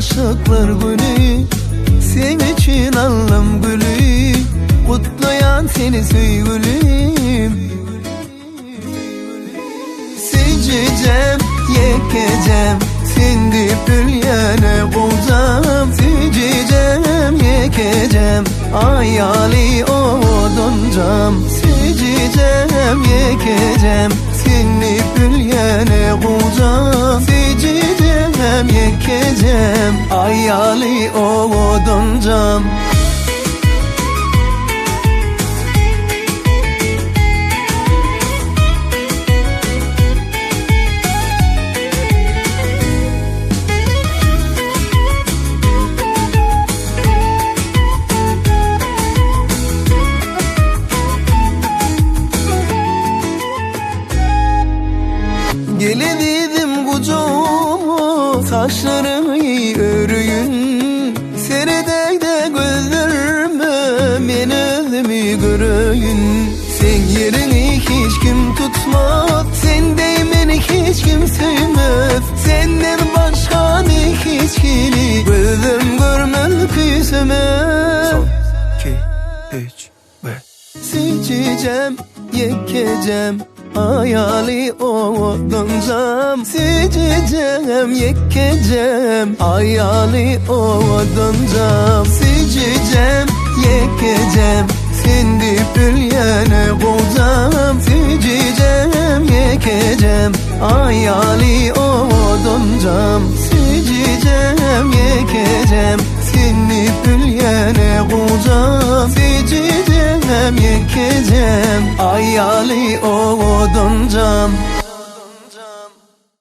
Aşıklar günü Sen için aldım gülü Kutlayan seni söygülüm Secicem, yekecem Sindi pülyene kovcam Secicem, yekecem Ayali oduncam Secicem, yekecem Sindi pülyene kovcam Secicem, yekecem Ayali oduncam Gelemedim kucağıma Saçlarını örüyün Seredek de gözlerime Men özümü göreyim Sen yerini hiç kim tutmaz Sen değmeni hiç kim sevmez Senden başka ne hiç kili Gözüm görmez küsmez Son, 2, 3 ve Seçeceğim, yekeceğim Ayali oduncam Seçeceğim, yekeceğim Ayali oduncam Seçeceğim, yekeceğim Sindi pülyene kovcam Seçeceğim, yekeceğim Ayali oduncam Seçeceğim, yekeceğim Sindi pülyene kovcam Seçeceğim, yekeceğim Ayali oduncam.